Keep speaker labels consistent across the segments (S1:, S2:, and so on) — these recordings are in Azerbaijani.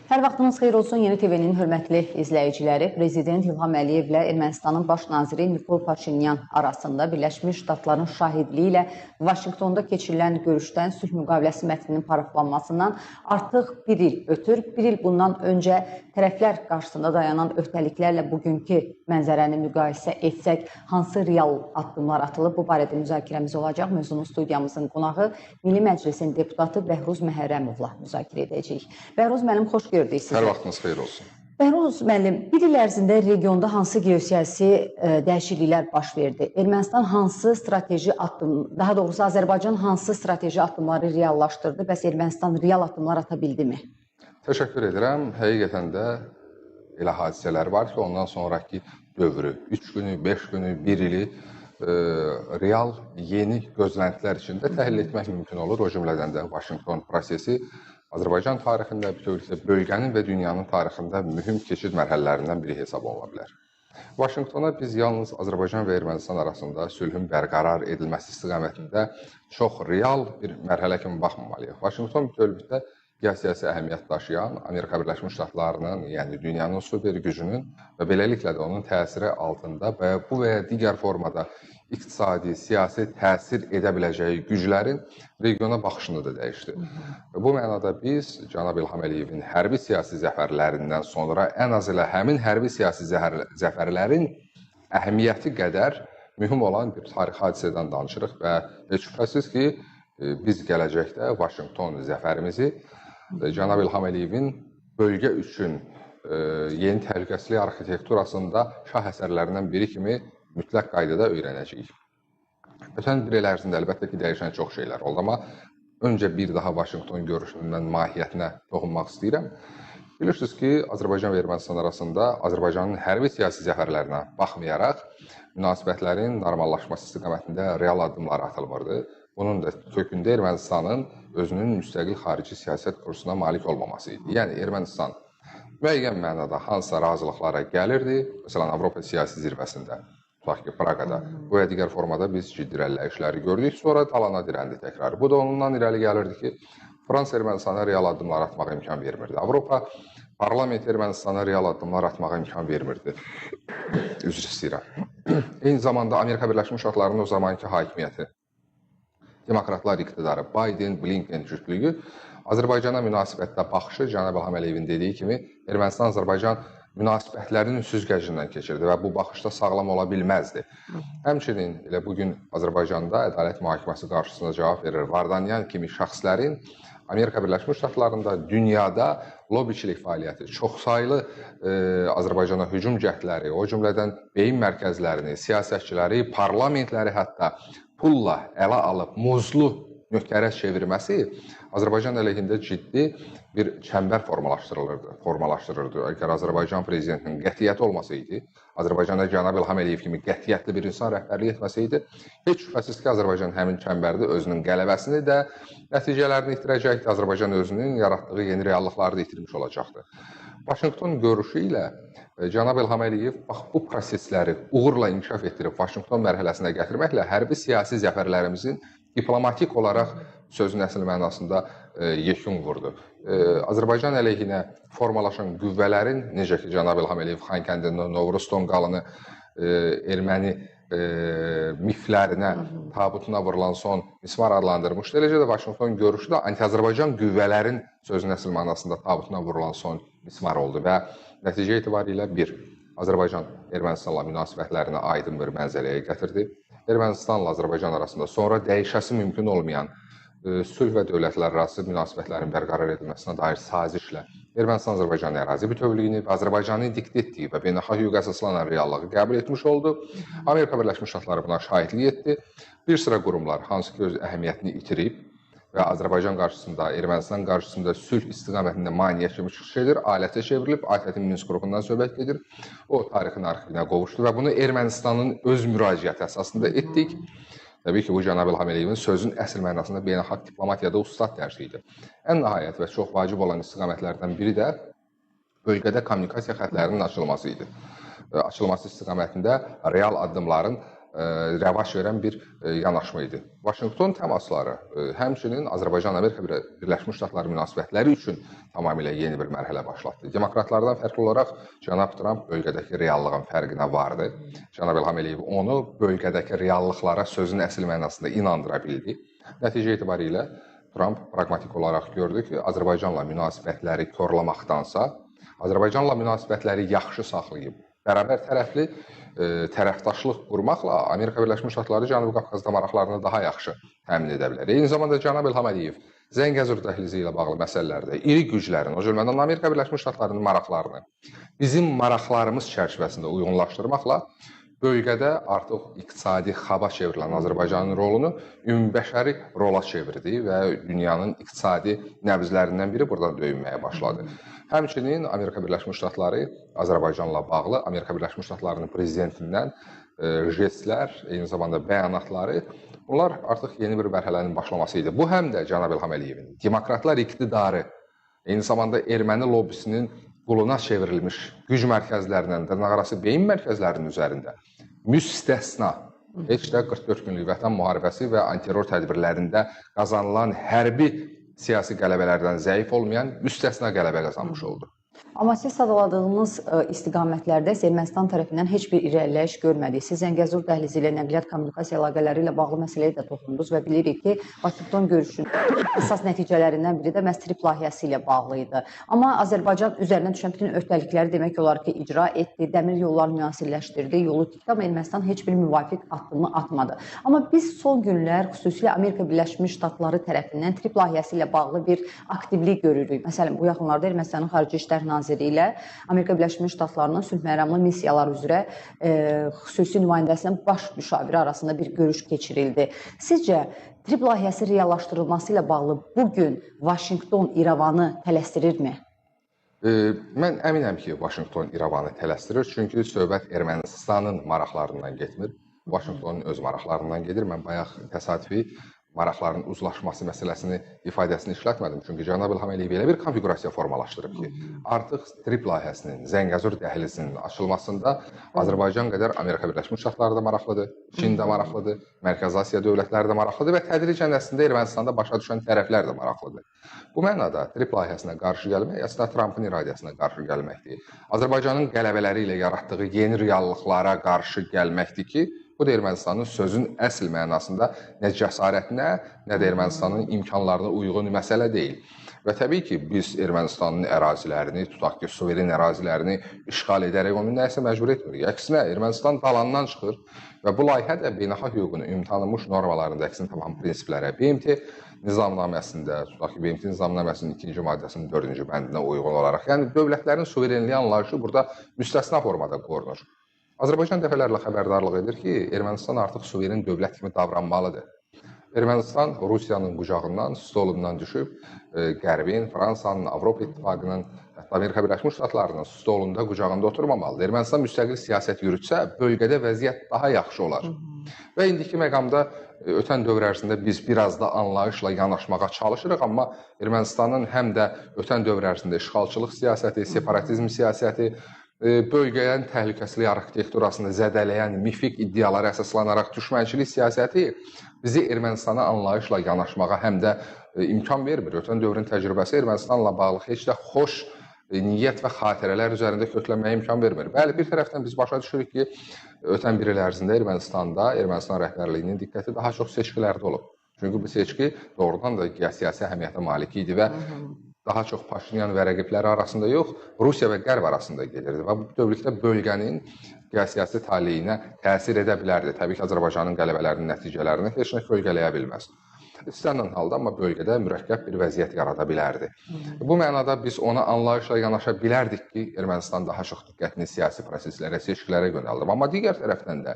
S1: Hər vaxtınız xeyir olsun Yeni TV-nin hörmətli izləyiciləri. Prezident İlham Əliyevlə Ermənistanın baş naziri Nikol Paşinyan arasında Birləşmiş Ştatların şahidliyi ilə Vaşinqtonda keçirilən görüşdən sülh müqaviləsi mətninin paraflanmasından artıq bir il ötür. Bir il bundan öncə tərəflər qarşısında dayanan öhdəliklərlə bugünkü mənzərəni müqayisə etsək, hansı real addımlar atılıb? Bu barədə müzakirəmiz olacaq. Mövzunu studiyamızın qonağı Milli Məclisin deputatı Bəhruz Məhərrəmovla müzakirə edəcəyik. Bəhruz müəllim, xoş gördük sizi.
S2: Hər vaxtınız xeyir olsun.
S1: Bəhruz müəllim, bir il ərzində regionda hansı geosiyasi dəyişikliklər baş verdi? Ermənistan hansı strateji addım, daha doğrusu Azərbaycan hansı strateji addımları reallaşdırdı? Bəs Ermənistan real addımlar ata bildimi?
S2: Təşəkkür edirəm. Həqiqətən də elə hadisələr var ki, ondan sonraki dövrü, 3 günü, 5 günü, 1 ili real yeni gözləntilər içində təhlil etmək mümkün olur. O cümlədən də Vaşinqton prosesi Azərbaycan tarixində, bütövlükdə bölgənin və dünyanın tarixində mühüm keçid mərhələlərindən biri hesab oluna bilər. Vaşinqtona biz yalnız Azərbaycan və Ermənistan arasında sülhün bərqərar edilməsi istiqamətində çox real bir mərhələ kimi baxmamalıyıq. Vaşinqton bütövlükdə geosiyasi əhəmiyyət daşıyan Amerika Birləşmiş Ştatlarının, yəni dünyanın super gücünün və beləliklə də onun təsiri altında və bu və ya digər formada iqtisadi, siyasi təsir edə biləcəyi güclərin regiona baxışını da dəyişdi. Bu mənada biz cənab İlham Əliyevin hərbi siyasi zəfərlərindən sonra ən az elə həmin hərbi siyasi zəfərlərin əhəmiyyəti qədər mühüm olan bir tarixi hadisədən danışırıq və heç şübhəsiz ki, biz gələcəkdə Vaşinqton zəfərimizi cənab İlham Əliyevin bölgə üçün yeni təhlükəsizlik arxitekturasında şah əsərlərindən biri kimi mütləq qaydada öyrənəcəyik. Ötən bir il ərzində əlbəttə ki, dəyişən çox şeylər oldu, amma öncə bir daha Vaşinqton görüşündən mahiyyətinə toxunmaq istəyirəm. Bilirsiniz ki, Azərbaycan və Ermənistan arasında Azərbaycanın hərbi siyasi zəfərlərinə baxmayaraq münasibətlərin normallaşması istiqamətində real addımlar atılmırdı. Bunun da kökündə Ermənistanın özünün müstəqil xarici siyasət kursuna malik olmaması idi. Yəni Ermənistan müəyyən mənada hansısa razılıqlara gəlirdi, məsələn Avropa siyasi zirvəsində, tutaq ki, Praqada bu və digər formada biz ciddi irəliləyişləri gördük, sonra dalana dirəndi təkrar. Bu da ondan irəli gəlirdi ki, Fransa Ermənistana real addımlar atmağa imkan vermirdi. Avropa parlamenti Ermənistana real addımlar atmağa imkan vermirdi. Üzr istəyirəm. Eyni zamanda Amerika Birləşmiş Ştatlarının o zamanki hakimiyyəti, demokratlar iqtidarı, Biden, Blinken cütlüyü Azərbaycana münasibətdə baxışı, cənab İlham Əliyevin dediyi kimi, Ermənistan-Azərbaycan münasibətlərinin süzgəcindən keçirdi və bu baxışda sağlam ola bilməzdi. Həmçinin elə bugün Azərbaycanda ədalət mühakiməsi qarşısında cavab verir Vardanyan kimi şəxslərin Amerika Birləşmiş Ştatlarında, dünyada lobiçilik fəaliyyəti, çoxsaylı Azərbaycana hücum cəhdləri, o cümlədən beyin mərkəzlərini, siyasətçiləri, parlamentləri hətta pulla ələ alıb muzlu nökərə çevirməsi Azərbaycan əleyhində ciddi bir çəmbər formalaşdırırdı. Əgər Azərbaycan prezidentinin qətiyyəti olmasaydı, Azərbaycanda cənab İlham Əliyev kimi qətiyyətli bir insan rəhbərlik etməsəydi, heç şübhəsiz ki, Azərbaycan həmin çəmbərdə özünün qələbəsini də, nəticələrini itirəcəkdi, Azərbaycan özünün yaratdığı yeni reallıqları da itirmiş olacaqdı. Vaşinqton görüşü ilə cənab İlham Əliyev bax bu prosesləri uğurla inkişaf etdirib Vaşinqton mərhələsinə gətirməklə hərbi siyasi zəfərlərimizin diplomatik olaraq sözün əsl mənasında yekun vurdu. Azərbaycan əleyhinə formalaşan qüvvələrin, necə ki cənab İlham Əliyev Xankəndində Novruz tonqalını erməni miflərinə, tabutuna vurulan son mismar adlandırmışdı. Eləcə də Vaşinqton görüşü də anti-Azərbaycan qüvvələrin sözün əsl mənasında tabutuna vurulan son mismar oldu və nəticə etibarilə bir, Azərbaycan Ermənistanla münasibətlərini aydın bir mənzərəyə gətirdi. Ermənistanla Azərbaycan arasında sonra dəyişəsi mümkün olmayan sülh və dövlətlər arası münasibətlərin bərqərar edilməsinə dair sazişlə Ermənistan-Azərbaycan ərazi bütövlüyünü və Azərbaycanın diktə etdiyi və beynəlxalq hüquqa əsaslanan reallığı qəbul etmiş oldu. Amerika Birləşmiş Ştatları buna şahidlik etdi. Bir sıra qurumlar hansı ki öz əhəmiyyətini itirib və Azərbaycan qarşısında, Ermənistan qarşısında sülh istiqamətində maneə kimi çıxış edir, alətə çevrilib, ATƏT-in Minsk qrupundan söhbət gedir. O tarixin arxivinə qovuşdu və bunu Ermənistanın öz müraciəti əsasında etdik. Təbii ki, bu cənab İlham Əliyevin sözün əsl mənasında beynəlxalq diplomatiyada ustad dərsi idi. Ən nəhayət və çox vacib olan istiqamətlərdən biri də bölgədə kommunikasiya xətlərinin açılması idi. Açılması istiqamətində real addımların rəvac verən bir yanaşma idi. Vaşinqton təmasları həmçinin Azərbaycan-Amerika Birləşmiş Ştatları münasibətləri üçün tamamilə yeni bir mərhələ başlatdı. Demokratlardan fərqli olaraq cənab Tramp bölgədəki reallığın fərqinə vardı. Cənab İlham Əliyev onu bölgədəki reallıqlara sözün əsl mənasında inandıra bildi. Nəticə etibarilə Tramp praqmatik olaraq gördü ki, Azərbaycanla münasibətləri korlamaqdansa, Azərbaycanla münasibətləri yaxşı saxlayıb, bərabər tərəfli tərəfdaşlıq qurmaqla Amerika Birləşmiş Ştatları Cənubi Qafqazda maraqlarını daha yaxşı təmin edə bilər. Eyni zamanda cənab İlham Əliyev Zəngəzur dəhlizi ilə bağlı məsələlərdə iri güclərin, o cümlədən Amerika Birləşmiş Ştatlarının maraqlarını bizim maraqlarımız çərçivəsində uyğunlaşdırmaqla bölgədə artıq iqtisadi xaba çevrilən Azərbaycanın rolunu ümumbəşəri rola çevirdi və dünyanın iqtisadi nəbzlərindən biri buradan döyünməyə başladı. Həmçinin Amerika Birləşmiş Ştatları Azərbaycanla bağlı Amerika Birləşmiş Ştatlarının prezidentindən jestlər, eyni zamanda bəyanatları, bunlar artıq yeni bir mərhələnin başlaması idi. Bu həm də cənab İlham Əliyevin demokratlar iqtidarı, eyni zamanda erməni lobbisinin quluna çevrilmiş güc mərkəzlərindən, dırnaqarası beyin mərkəzlərinin üzərində müstəsna, heç də 44 günlük vətən müharibəsi və antiterror tədbirlərində qazanılan hərbi siyasi qələbələrdən zəif olmayan müstəsna qələbə qazanmış oldu.
S1: Amma siz sadaladığınız istiqamətlərdə Ermənistan tərəfindən heç bir irəliləyiş görmədik. Siz Zəngəzur dəhlizi ilə nəqliyyat kommunikasiya əlaqələri ilə bağlı məsələyə də toxundunuz və bilirik ki, Vaşinqton görüşünün əsas nəticələrindən biri də məhz TRIPP layihəsi ilə bağlı idi. Amma Azərbaycan üzərinə düşən bütün öhdəlikləri demək olar ki, icra etdi, dəmir yolları müasirləşdirdi, yolu tikdi, amma Ermənistan heç bir müvafiq addımı atmadı. Amma biz son günlər xüsusilə Amerika Birləşmiş Ştatları tərəfindən TRIPP layihəsi ilə bağlı bir aktivlik görürük. Məsələn, bu yaxınlarda Ermənistanın Xarici İşlər Naziri ilə Amerika Birləşmiş Ştatlarının sülhməramlı missiyalar üzrə xüsusi nümayəndəsinin baş müşaviri arasında bir görüş keçirildi. Sizcə, TRIPP layihəsi reallaşdırılması ilə bağlı bugün Vaşinqton İrəvanı tələsdirirmi?
S2: Mən əminəm ki, Vaşinqton İrəvanı tələsdirir, çünki söhbət Ermənistanın maraqlarından getmir, Vaşinqtonun öz maraqlarından gedir. Mən bayaq təsadüfi maraqların uzlaşması məsələsini, ifadəsini işlətmədim. Çünki cənab İlham Əliyev elə bir konfiqurasiya formalaşdırıb ki, artıq TRIPP layihəsinin, Zəngəzur dəhlizinin açılmasında Azərbaycan qədər Amerika Birləşmiş Ştatları da maraqlıdır, Çin də maraqlıdır, Mərkəzi Asiya dövlətləri də maraqlıdır və tədricən əslində Ermənistanda başa düşən tərəflər də maraqlıdır. Bu mənada TRIPP layihəsinə qarşı gəlmək əslində Trampın iradəsinə qarşı gəlməkdir. Azərbaycanın qələbələri ilə yaratdığı yeni reallıqlara qarşı gəlməkdir ki, bu da Ermənistanın sözün əsl mənasında nə cəsarətinə, nə də Ermənistanın imkanlarına uyğun məsələ deyil. Və təbii ki, biz Ermənistanın ərazilərini, tutaq ki, suveren ərazilərini işğal edərək onu nəyisə məcbur etmirik. Əksinə, Ermənistan dalandan çıxır və bu layihə də beynəlxalq hüququn ümumtanınmış normalarında əksini tapan prinsiplərə, BMT nizamnaməsində, tutaq ki, BMT nizamnaməsinin 2-ci maddəsinin 4-cü bəndinə uyğun olaraq, yəni dövlətlərin suverenliyi anlayışı burada müstəsna formada qorunur. Azərbaycan dəfələrlə xəbərdarlıq edir ki, Ermənistan artıq suveren dövlət kimi davranmalıdır. Ermənistan Rusiyanın qucağından, stolundan düşüb, Qərbin, Fransanın, Avropa İttifaqının, hətta Amerika Birləşmiş Ştatlarının stolunda, qucağında oturmamalıdır. Ermənistan müstəqil siyasət yürütsə, bölgədə vəziyyət daha yaxşı olar. Və indiki məqamda ötən dövr ərzində biz biraz da anlayışla yanaşmağa çalışırıq, amma Ermənistanın həm də ötən dövr ərzində işğalçılıq siyasəti, separatizm siyasəti, bölgənin təhlükəsizlik arxitekturasını zədələyən mifik iddialara əsaslanaraq düşmənçilik siyasəti bizi Ermənistana anlayışla yanaşmağa həm də imkan vermir. Ötən dövrün təcrübəsi Ermənistanla bağlı heç də xoş niyyət və xatirələr üzərində köklənməyə imkan vermir. Bəli, bir tərəfdən biz başa düşürük ki, ötən bir il ərzində Ermənistanda, Ermənistan rəhbərliyinin diqqəti daha çox seçkilərdə olub. Çünki bu seçki doğrudan da geosiyasi əhəmiyyətə malik idi və daha çox Paşinyan və rəqibləri arasında yox, Rusiya və Qərb arasında gedirdi və bu bütövlükdə bölgənin geosiyasi taleyinə təsir edə bilərdi. Təbii ki, Azərbaycanın qələbələrinin nəticələrini heç nə kölgələyə bilməz. İstənilən halda, amma bölgədə mürəkkəb bir vəziyyət yarada bilərdi. Bu mənada biz ona anlayışla yanaşa bilərdik ki, Ermənistan daha çox diqqətini siyasi proseslərə, seçkilərə yönəldib. Amma digər tərəfdən də,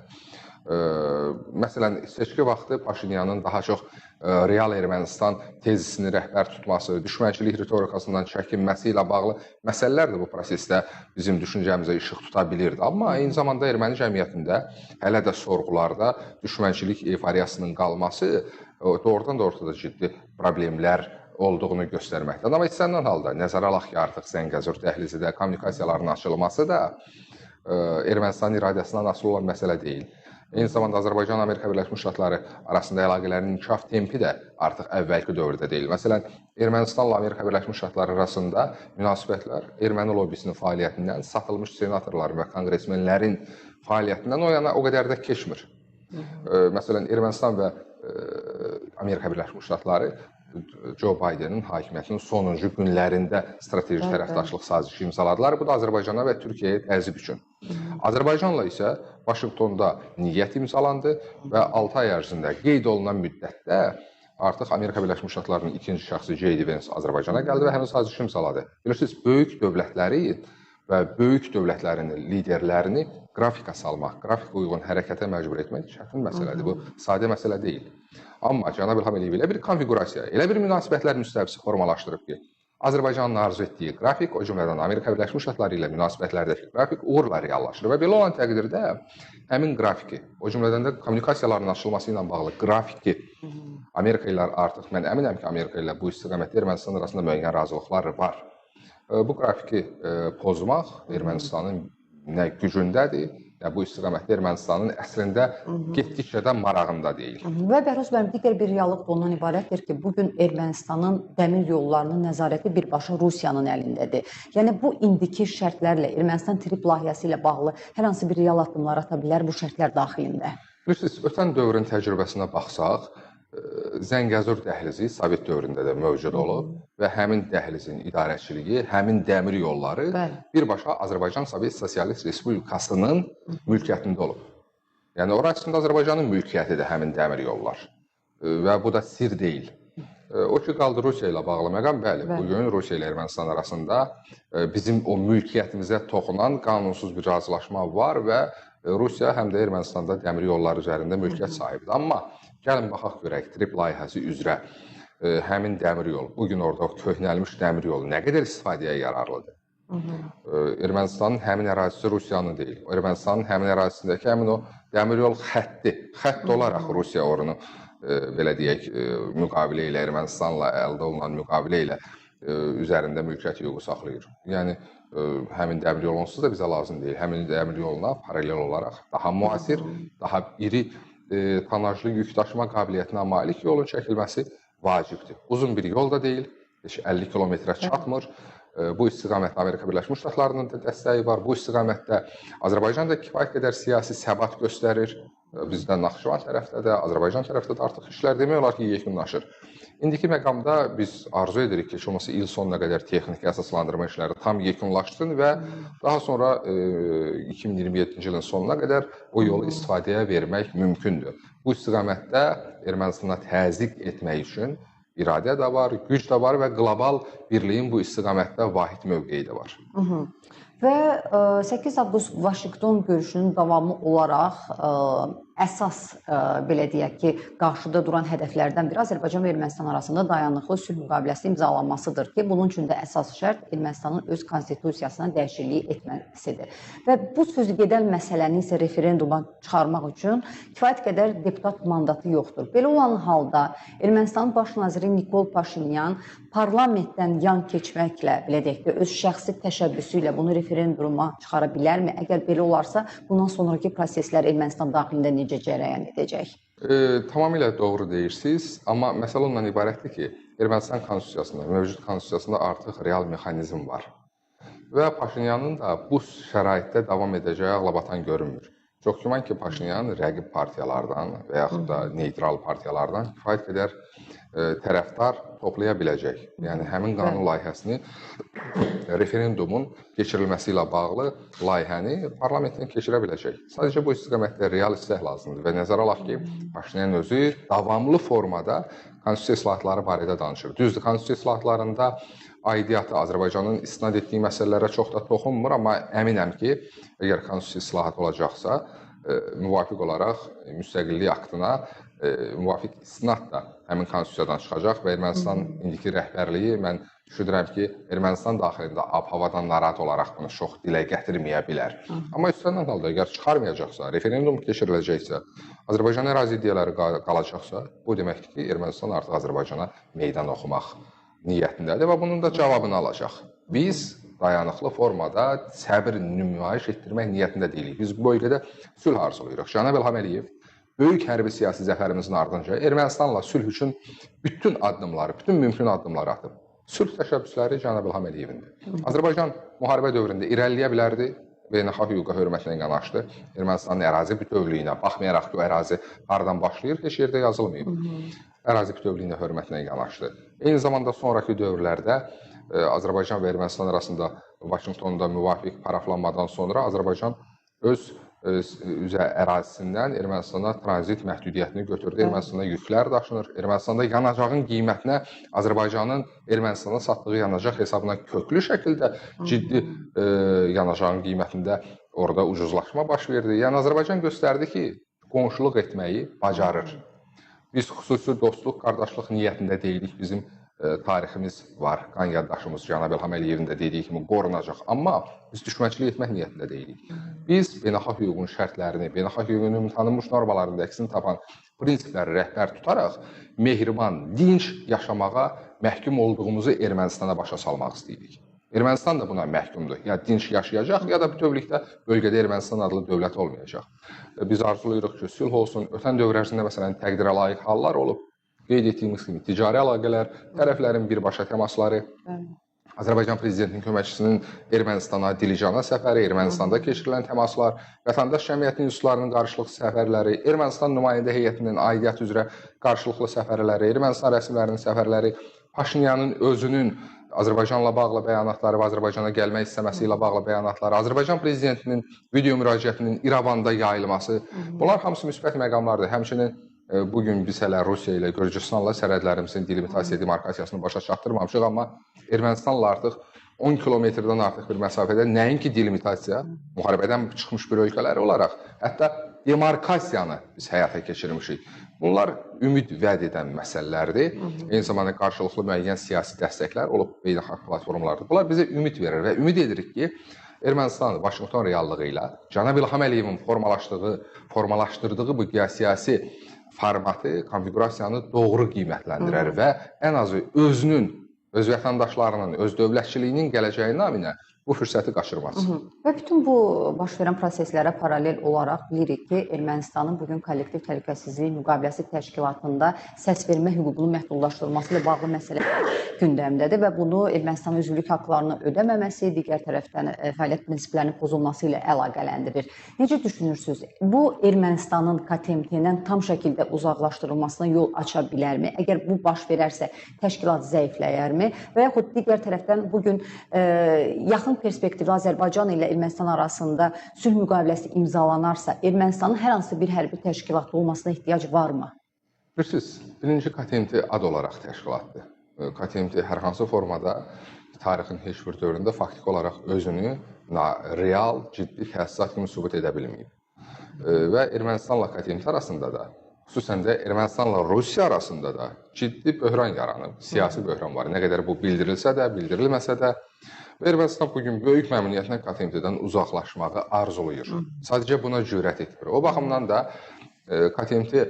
S2: məsələn, seçki vaxtı Paşinyanın daha çox real Ermənistan tezisini rəhbər tutması, düşmənçilik ritorikasından çəkinməsi ilə bağlı məsələlər də bu prosesdə bizim düşüncəmizə işıq tuta bilirdi. Amma eyni zamanda erməni cəmiyyətində hələ də sorğularda düşmənçilik eyfariyasının qalması doğrudan da ortada ciddi problemlər olduğunu göstərməkdədir. Amma istənilən halda nəzərə alaq ki, artıq Zəngəzur dəhlizi də, kommunikasiyaların açılması da Ermənistanın iradəsindən asılı olan məsələ deyil. Eyni zamanda Azərbaycan Amerika Birləşmiş Ştatları arasında əlaqələrin inkişaf tempi də artıq əvvəlki dövrdə deyil. Məsələn, Ermənistanla Amerika Birləşmiş Ştatları arasında münasibətlər erməni lobbisinin fəaliyyətindən, satılmış senatorların və konqresmenlərin fəaliyyətindən o yana o qədər də keçmir. Məsələn, Ermənistan və Amerika Birləşmiş Ştatları Joe Bidenin hakimiyyətinin sonuncu günlərində strateji tərəfdaşlıq sazişi imzaladılar. Bu da Azərbaycana və Türkiyəyə təzyiq üçün. Azərbaycanla isə Vaşinqtonda niyyət imzalandı və 6 ay ərzində qeyd olunan müddətdə artıq Amerika Birləşmiş Ştatlarının ikinci şəxsi J.D. Vance Azərbaycana gəldi və həmin sazişi imzaladı. Bilirsiniz, böyük dövlətləri və böyük dövlətlərin liderlərini qrafika salmaq, qrafika uyğun hərəkətə məcbur etmək çətin məsələdir. Bu sadə məsələ deyil. Amma cənab İlham Əliyev elə bir konfiqurasiya, elə bir münasibətlər müstəvisi formalaşdırıb ki, Azərbaycanın arzu etdiyi qrafik, o cümlədən Amerika Birləşmiş Ştatları ilə münasibətlərdəki qrafik uğurla reallaşır və belə olan təqdirdə həmin qrafiki, o cümlədən də kommunikasiyaların açılması ilə bağlı qrafiki Amerika ilə artıq mən əminəm ki, Amerika ilə bu istiqamətdə Ermənistan arasında müəyyən razılıqlar var. Bu qrafiki pozmaq Ermənistanın nə gücündədir, nə bu istiqamətdə Ermənistanın əslində getdikcə də marağında deyil.
S1: Və Bəhruz müəllim, digər bir reallıq da ondan ibarətdir ki, bugün Ermənistanın dəmir yollarının nəzarəti birbaşa Rusiyanın əlindədir. Yəni bu indiki şərtlərlə Ermənistan TRIPP layihəsi ilə bağlı hər hansı bir real addımlar ata bilər bu şərtlər daxilində?
S2: Bilirsiniz, ötən dövrün təcrübəsinə baxsaq, Zəngəzur dəhlizi Sovet dövründə də mövcud olub və həmin dəhlizin idarəçiliyi, həmin dəmir yolları birbaşa Azərbaycan Sovet Sosialist Respublikasının mülkiyyətində olub. Yəni ora əslində Azərbaycanın mülkiyyətidir həmin dəmir yollar və bu da sir deyil. O ki qaldı Rusiya ilə bağlı məqam, bəli, bugün Rusiya ilə Ermənistan arasında bizim o mülkiyyətimizə toxunan qanunsuz bir razılaşma var və Rusiya həm də Ermənistanda dəmir yolları üzərində mülkiyyət sahibidir. Amma gəlin baxaq görək, TRIPP layihəsi üzrə həmin dəmir yolu, bugün orada o köhnəlmiş dəmir yolu nə qədər istifadəyə yararlıdır? Ermənistanın həmin ərazisi Rusiyanın deyil. Ermənistanın həmin ərazisindəki həmin o dəmir yol xətti, xətt olaraq Rusiya orunu, belə deyək, müqavilə ilə, Ermənistanla əldə olunan müqavilə ilə üzərində mülkiyyət hüququ saxlayır. Yəni, həmin dəmir yolu onsuz da bizə lazım deyil. Həmin dəmir yoluna paralel olaraq daha müasir, daha iri tonajlı yük daşıma qabiliyyətinə malik yolun çəkilməsi vacibdir. Uzun bir yol da deyil, heç 50 kilometrə çatmır. Bu istiqamətdə Amerika Birləşmiş Ştatlarının da dəstəyi var. Bu istiqamətdə Azərbaycan da kifayət qədər siyasi səbat göstərir. Bizdə Naxçıvan tərəfdə də, Azərbaycan tərəfdə də artıq işlər demək olar ki, yekunlaşır. İndiki məqamda biz arzu edirik ki, heç olmasa il sonuna qədər texniki əsaslandırma işləri tam yekunlaşsın və daha sonra 2027-ci ilin sonuna qədər o yolu istifadəyə vermək mümkündür. Bu istiqamətdə Ermənistana təzyiq etmək üçün iradə də var, güc də var və qlobal birliyin bu istiqamətdə vahid mövqeyi də var.
S1: Və 8 avqust Vaşinqton görüşünün davamı olaraq əsas belə deyək ki, qarşıda duran hədəflərdən biri Azərbaycan və Ermənistan arasında dayanıqlı sülh müqaviləsi imzalanmasıdır ki, bunun üçün də əsas şərt Ermənistanın öz konstitusiyasına dəyişiklik etməsidir. Və bu sözü gedən məsələni isə referenduma çıxarmaq üçün kifayət qədər deputat mandatı yoxdur. Belə olan halda Ermənistanın baş naziri Nikol Paşinyan parlamentdən yan keçməklə, belə deyək ki, öz şəxsi təşəbbüsü ilə bunu referenduma çıxara bilərmi? Əgər belə olarsa, bundan sonraki proseslər Ermənistan daxilində necə cərəyan edəcək?
S2: Tamamilə doğru deyirsiniz, amma məsələ ondan ibarətdir ki, Ermənistan konstitusiyasında, mövcud konstitusiyasında artıq real mexanizm var. Və Paşinyanın da bu şəraitdə davam edəcəyi ağlabatan görünmür. Çox güman ki, Paşinyan rəqib partiyalardan və yaxud da neytral partiyalardan kifayət qədər tərəfdar toplaya biləcək. Yəni, həmin qanun layihəsini referendumun keçirilməsi ilə bağlı layihəni parlamentdən keçirə biləcək. Sadəcə bu istiqamətdə real istək lazımdır və nəzərə alaq ki, Paşinyan özü davamlı formada konstitusiya islahatları barədə danışır. Düzdür, konstitusiya islahatlarında aidiyyatı Azərbaycanın istinad etdiyi məsələlərə çox da toxunmur, amma əminəm ki, əgər konstitusiya islahatı olacaqsa, müvafiq olaraq müstəqillik aktına müvafiq istinad da həmin konstitusiyadan çıxacaq və Ermənistan indiki rəhbərliyi, mən düşünürəm ki, Ermənistan daxilində ab-havadan narahat olaraq bunu çox dilə gətirməyə bilər. Amma istənilən halda əgər çıxarmayacaqsa, referendum keçiriləcəksə, Azərbaycan ərazi iddiaları qalacaqsa, bu deməkdir ki, Ermənistan artıq Azərbaycana meydan oxumaq niyyətindədir və bunun da cavabını alacaq. Biz dayanıqlı formada səbir nümayiş etdirmək niyyətində deyilik. Biz bu bölgədə sülh arzulayırıq. Cənab İlham Əliyev böyük hərbi siyasi zəfərimizin ardınca Ermənistanla sülh üçün bütün addımları, bütün mümkün addımları atıb. Sülh təşəbbüsləri cənab İlham Əliyevindir. Azərbaycan müharibə dövründə irəliləyə bilərdi, beynəlxalq hüquqa hörmətlə yanaşdı. Ermənistanın ərazi bütövlüyünə baxmayaraq ki, o ərazi hardan başlayır, heç yerdə yazılmayıb. Ərazi bütövlüyünə hörmətlə yanaşdı. Eyni zamanda sonrakı dövrlərdə Azərbaycan və Ermənistan arasında Vaşinqtonda müvafiq paraflanmadan sonra Azərbaycan öz üzə ərazisindən Ermənistana tranzit məhdudiyyətini götürdü. Ermənistanda yüklər daşınır. Ermənistanda yanacağın qiymətinə Azərbaycanın Ermənistana satdığı yanacaq hesabına köklü şəkildə ciddi yanacağın qiymətində orada ucuzlaşma baş verdi. Yəni Azərbaycan göstərdi ki, qonşuluq etməyi bacarır. Biz xüsusi dostluq, qardaşlıq niyyətində deyilik. Bizim tariximiz var, qan yaddaşımız cənab İlham Əliyevin də dediyi kimi qorunacaq. Amma biz düşmənçilik etmək niyyətində deyilik. Biz beynəlxalq hüququn şərtlərini, beynəlxalq hüququn tanınmış normalarında əksini tapan prinsipləri rəhbər tutaraq mehriban, dinc yaşamağa məhkum olduğumuzu Ermənistana başa salmaq istəyirik. Ermənistan da buna məhkumdur. Ya dinc yaşayacaq, ya da bütövlükdə bölgədə Ermənistan adlı dövlət olmayacaq. Biz arzulayırıq ki, sülh olsun. Ötən dövr ərzində məsələn təqdirə layiq hallar olub. Qeyd etdiyimiz kimi ticari əlaqələr, tərəflərin birbaşa təmasları, Azərbaycan Prezidentinin köməkçisinin Ermənistana, Dilicana səfəri, Ermənistanda keçirilən təmaslar, vətəndaş cəmiyyətinin institutlarının qarşılıqlı səfərləri, Ermənistan nümayəndə heyətinin aidiyyəti üzrə qarşılıqlı səfərləri, Ermənistan rəsmilərinin səfərləri, Paşinyanın özünün Azərbaycanla bağlı bəyanatları və Azərbaycana gəlmək istəməsi ilə bağlı bəyanatları, Azərbaycan Prezidentinin video müraciətinin İrəvanda yayılması, bunlar hamısı müsbət məqamlardır. Həmçinin bugün biz hələ Rusiya ilə Gürcüstanla sərhədlərimizin delimitasiya, demarkasiyasını başa çatdırmamışıq, amma Ermənistanla artıq 10 kilometrdən artıq bir məsafədə nəinki delimitasiya, müharibədən çıxmış bir ölkələr olaraq, hətta demarkasiyanı biz həyata keçirmişik. Bunlar ümid vəd edən məsələlərdir. Eyni zamanda qarşılıqlı müəyyən siyasi dəstəklər olub beynəlxalq platformalarda. Bunlar bizə ümid verir və ümid edirik ki, Ermənistan Vaşinqton reallığı ilə cənab İlham Əliyevin formalaşdırdığı bu geosiyasi formatı, konfiqurasiyanı doğru qiymətləndirər və ən azı özünün, öz vətəndaşlarının, öz dövlətçiliyinin gələcəyi naminə bu fürsəti qaçırmaz.
S1: Və bütün bu baş verən proseslərə paralel olaraq bilirik ki, Ermənistanın bugün Kollektiv Təhlükəsizlik Müqaviləsi Təşkilatında səs vermə hüququnun məhdudlaşdırılması ilə bağlı məsələ gündəmdədir və bunu Ermənistanın üzvlük haqlarını ödəməməsi, digər tərəfdən fəaliyyət prinsiplərinin pozulması ilə əlaqələndirir. Necə düşünürsünüz? Bu Ermənistanın KTMT-dən tam şəkildə uzaqlaşdırılmasına yol aça bilərmi? Əgər bu baş verərsə, təşkilat zəifləyərmi? Və yaxud digər tərəfdən bugün yaxın perspektivdə Azərbaycan ilə Ermənistan arasında sülh müqaviləsi imzalanarsa, Ermənistanın hər hansı bir hərbi təşkilatda olmasına ehtiyac varmı?
S2: Bilirsiniz, birinci KTMT ad olaraq təşkilatdır. KTMT hər hansı formada tarixin heç bir dövründə faktiki olaraq özünü real, ciddi təsisat kimi sübut edə bilməyib. Və Ermənistanla KTMT arasında da, xüsusən də Ermənistanla Rusiya arasında da ciddi böhran yaranıb, siyasi böhran var. Nə qədər bu bildirilsə də, bildirilməsə də, Ermənistan bugün böyük məmnuniyyətlə KTMT-dən uzaqlaşmağı arzulayır. Sadəcə buna cürət etmir. O baxımdan da KTMT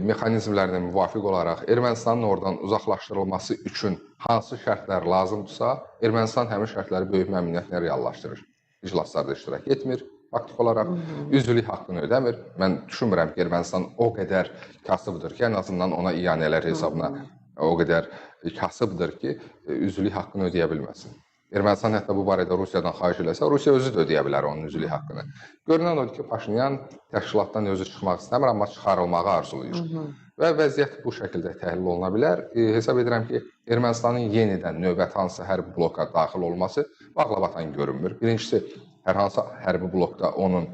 S2: mexanizmlərinə müvafiq olaraq Ermənistanın oradan uzaqlaşdırılması üçün hansı şərtlər lazımdırsa, Ermənistan həmin şərtləri böyük məmnuniyyətlə reallaşdırır. İclaslarda iştirak etmir, faktiki olaraq üzvlük haqqını ödəmir. Mən düşünmürəm ki, Ermənistan o qədər kasıbdır ki, ən azından ona iyanələr hesabına o qədər kasıbdır ki, üzvlük haqqını ödəyə bilməsin. Ermənistan hətta bu barədə Rusiyadan xahiş eləsə, Rusiya özü də ödəyə bilər onun üzvlük haqqını. Görünən odur ki, Paşinyan təşkilatdan özü çıxmaq istəmir, amma çıxarılmağı arzulayır. Və vəziyyət bu şəkildə təhlil oluna bilər. Hesab edirəm ki, Ermənistanın yenidən növbəti hansı hərbi bloka daxil olması bağlabatan görünmür. Birincisi, hər hansı hərbi blokda onun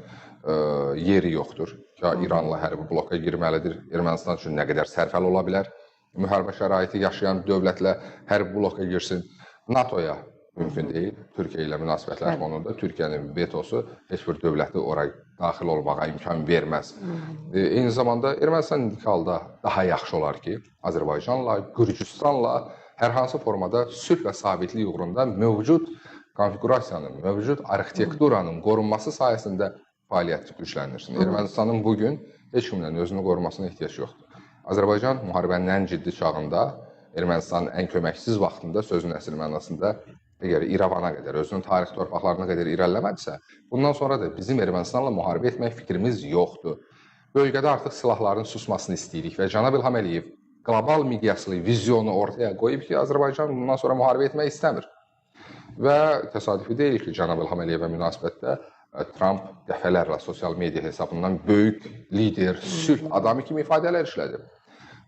S2: yeri yoxdur. Ya İranla hərbi bloka girməlidir. Ermənistan üçün nə qədər sərfəli ola bilər? Müharibə şəraiti yaşayan dövlətlə hərbi bloka girsin. NATO-ya mümkün deyil. Türkiyə ilə münasibətlər fonunda Türkiyənin vetosu heç bir dövləti ora daxil olmağa imkan verməz. Eyni zamanda Ermənistan indiki halda daha yaxşı olar ki, Azərbaycanla, Gürcüstanla hər hansı formada sülh və sabitlik uğrunda mövcud konfiqurasiyanın, mövcud arxitekturanın qorunması sayəsində fəaliyyət gücləndirsin. Ermənistanın bugün heç kimdən özünü qorumasına ehtiyac yoxdur. Azərbaycan müharibənin ən ciddi çağında, Ermənistanın ən köməksiz vaxtında, sözün əsl mənasında əgər İrəvana qədər, özünün tarix torpaqlarına qədər irəliləmədisə, bundan sonra da bizim Ermənistanla müharibə etmək fikrimiz yoxdur. Bölgədə artıq silahların susmasını istəyirik və cənab İlham Əliyev qlobal miqyaslı vizyonu ortaya qoyub ki, Azərbaycan bundan sonra müharibə etmək istəmir. Və təsadüfi deyil ki, cənab İlham Əliyevə münasibətdə Tramp dəfələrlə sosial media hesabından böyük lider, sülh adamı kimi ifadələr işlədib.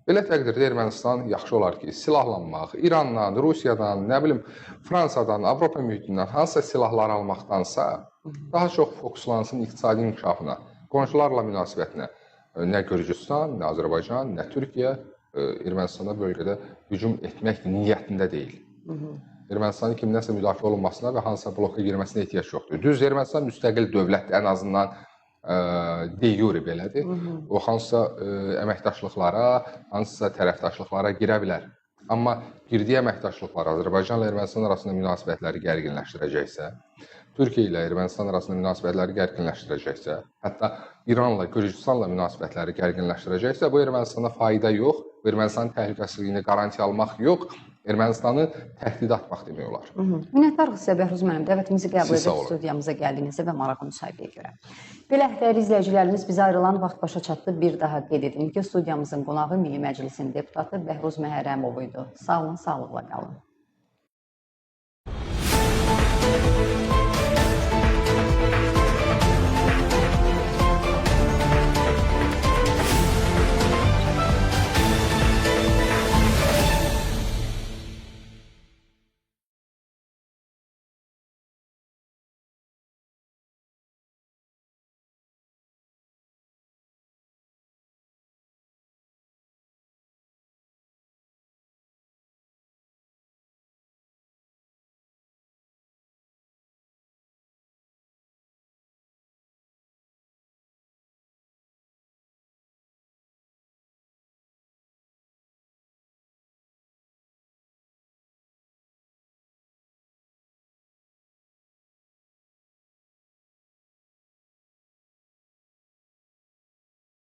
S2: Belə təqdirdə Ermənistan yaxşı olar ki, silahlanmaq, İrandan, Rusiyadan, nə bilim, Fransadan, Avropa mühitindən hansısa silahlar almaqdansa, daha çox fokuslansın iqtisadi inkişafına, qonşularla münasibətinə. Nə Gürcüstan, nə Azərbaycan, nə Türkiyə Ermənistana bölgədə hücum etmək niyyətində deyil. Ermənistanın kimdənsə müdafiə olunmasına və hansısa bloka girməsinə ehtiyac yoxdur. Düz, Ermənistan müstəqil dövlətdir, ən azından de jure belədir. O hansısa əməkdaşlıqlara, hansısa tərəfdaşlıqlara girə bilər. Amma girdiyi əməkdaşlıqlar Azərbaycanla Ermənistan arasında münasibətləri gərginləşdirəcəksə, Türkiyə ilə Ermənistan arasında münasibətləri gərginləşdirəcəksə, hətta İranla, Gürcüstanla münasibətləri gərginləşdirəcəksə, bu Ermənistana fayda yox, bu Ermənistanın təhlükəsizliyini qarantiya almaq yox, Ermənistanı təhdid atmaq demək olar.
S1: Minnətdarıq sizə Bəhruz müəllim, dəvətimizi qəbul edib studiyamıza gəldiyinizə və maraqlı müsahibəyə görə. Belə, dəyərli izləyicilərimiz, bizə ayrılan vaxt başa çatdı. Bir daha qeyd edim ki, studiyamızın qonağı Milli Məclisin deputatı Bəhruz Məhərrəmov idi. Sağ olun, sağlıqla qalın.